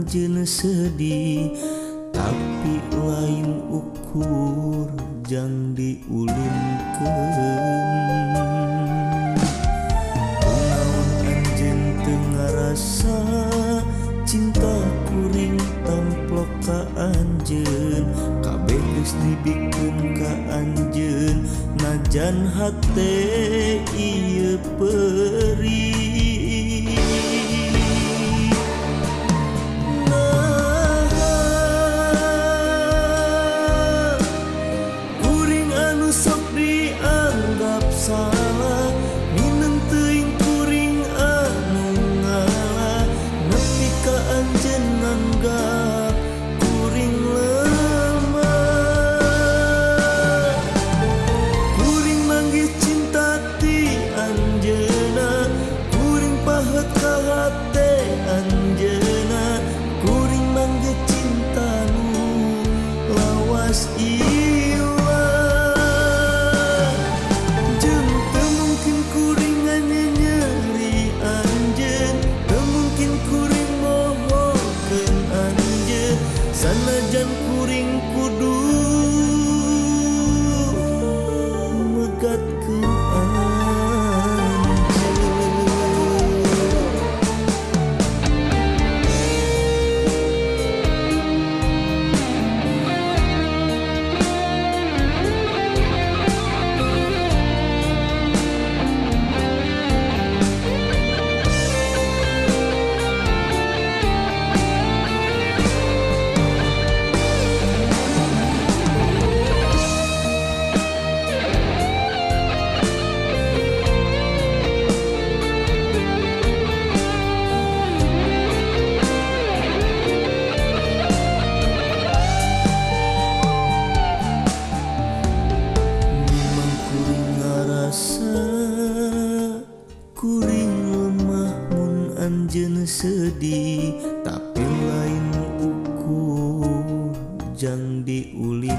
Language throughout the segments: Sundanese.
anjeun sedih, tapi lain ukur jang diulinkeun. Kunaon anjeun teu ngarasa cinta kuring tamplok ka anjeun, kabeh geus dibikeun ka anjeun najan hate ieu perih. Naha kuring anu sok dianggap salah, mineng teuing kuring anu ngalah, nepi ka anjeun nganggap kuring lemah. Kuring manggih cinta ti anjeunna, kuring paheut ka hate anjeunna, kuring manggih cinta nu lawas ilang. Jeung teu mungkin kuring nganyenyeri anjeun, teu mungkin kuring mohokeun anjeun, sanajan kuring kudu megatkeun anjeun. Memang kuring ngarasa kuring lemah mun anjeun sedih, tapi lain ukur jang diulinkeun.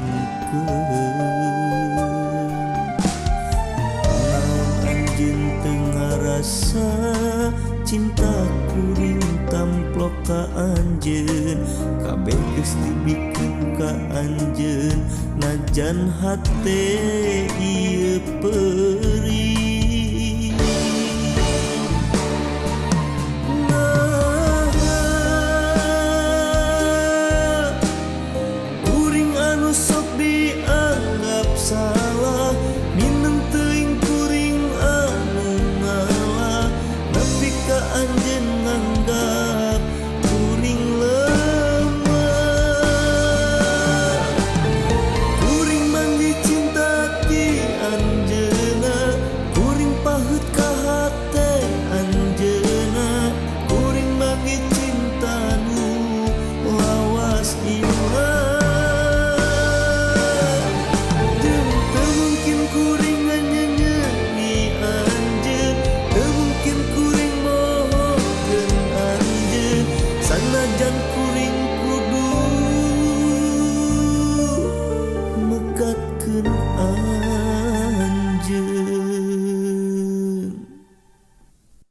Kunaon anjeun teu ngarasa cinta kuring tamplok ka anjeun, kabeh geus dibikeun ka anjeun najan hate ieu perih.